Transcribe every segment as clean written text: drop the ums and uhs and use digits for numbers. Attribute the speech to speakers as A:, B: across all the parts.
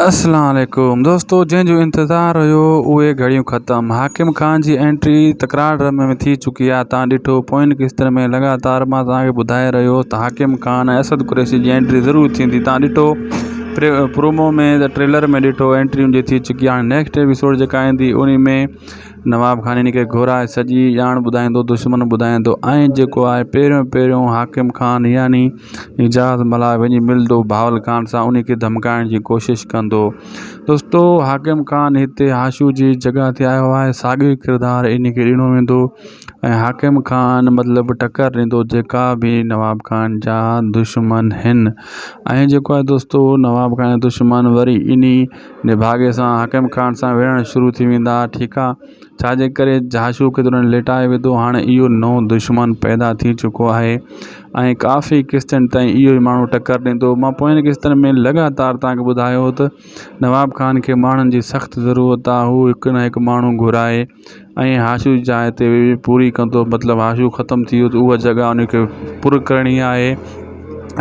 A: اسلام عليڪم دوستو جنهن جو انتظار هيو اهي گهڙيون ختم حاڪم خان جي انٽري تڪرار ڊرامي ۾ ٿي چڪي آهي تان ڏٺو پوين قسطن ۾ لڳاتار مان توهان کي ٻڌائي رهيو هوس ته حاڪم خان ۽ اسد قريشي جي انٽري ضرور ٿيندي تان ڏٺو پرومو ۾ ٽريلر ۾ ڏٺو انٽري ان جي ٿي چڪي آهي نيڪسٽ ايپيسوڊ جيڪا ايندي انهي ۾ نواب خان هن کي گهرائي سڄي ڄاڻ ٻڌائيندو دشمن ٻڌائيندو ۽ جيڪو آهي پهريون پهريون حاڪم خان يعني اعجاز ملاح وڃي ملندو بهاول خان سان ان کي ڌمڪائڻ جي ڪوشش ڪندو دوستو حاڪم خان هتي هاشو جي جڳهه تي آيو آهي ساڳيو ڪردار ان کي ڏنو ويندو ۽ حاڪم خان مطلب ٽڪر ڏيندو جيڪا به نواب خان جا دشمن هن ۽ جيڪو آهي دوستو نواب خان جا دشمن وري انهي نڀاڳي سان حاڪم خان سان وڙهڻ شروع ٿي ويندا ٺيڪ آ ڇا جي ڪري جهاشو کي انهن ليٽائي وڌو هاڻي اهو نئون دشمن پيدا ٿي چڪو آهي ۽ ڪافي قسطن تائين اهو ئي ماڻهو ٽڪر ڏيندو مان پوين قسطن ۾ لڳاتار توهان کي ٻڌايو ته نواب خان کي ماڻهن جي سخت ضرورت آ هو هڪ نه هڪ ماڻهو گهرائي ۽ هاشو جي جاء تي پوري ڪندو مطلب هاشو ختم ٿي ويو ته اها جڳهه ان کي پر ڪرڻي آهي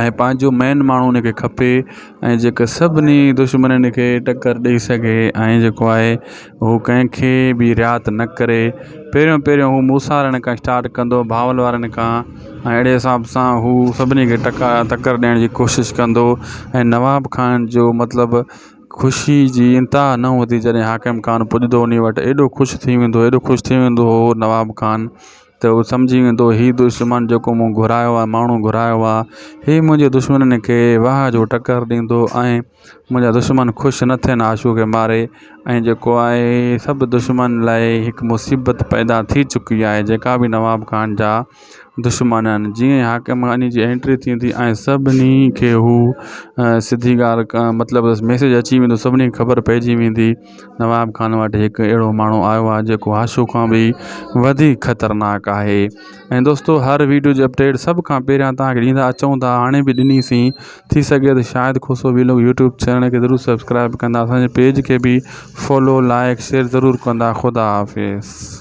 A: ۽ پنهنجو مين ماڻهو ان کي کپي ۽ جيڪا سڀني دشمنن کي ٽڪر ڏئي سگهي ۽ جيڪو آهي هو ڪنهن کي به رعايت نه ڪري پهريون پهريون هو موسيٰ وارن کان اسٽارٽ ڪندو بهاول وارن کان ۽ اهڙي حساب سان هو سڀني کي ٽڪا ٽڪر ڏيڻ جي ڪوشش ڪندو ۽ نواب خان جو مطلب خوشي جي انتها نه هوندي جڏهن حاڪم خان پڄندو انهي وٽ ايڏو خوش ٿي ويندو ايڏو خوش ٿي ويندو هو نواب خان ته هو سمجهي ويندو هي دشمن جيڪو مون گهرايو آهي ماڻهو گهرايو آهي هي منهنجي دشمنن کي واهه جو ٽڪر ڏيندو ۽ منهنجا دشمن خوش نه ٿين آشو کي ماري ۽ جيڪو آهي سڀ دشمن لاء هڪ مصيبت پيدا ٿي چڪي آهي جيڪا به نواب خان جا دشمن آهن جيئن ئي حاڪم خان جي انٽري ٿيندي ۽ سڀني کي هو سڌي ڳالهه مطلب ميسيج اچي ويندو سڀني کي خبر پئجي ويندي نواب خان وٽ هڪ اهڙو ماڻهو آيو آهي جيڪو هاشو کان به وڌيڪ خطرناڪ آهي ۽ دوستو هر ويڊيو جي اپڊيٽ سڀ کان پهريان توهان کي ڏيندا اچون ٿا هاڻي به ڏنيسين ٿي سگهي ته Shahid Khoso vlog YouTube channel کي ضرور سبسڪرائب ڪندا اسانجي پيج کي به فالو لائڪ شيئر ضرور ڪندا خدا حافظ.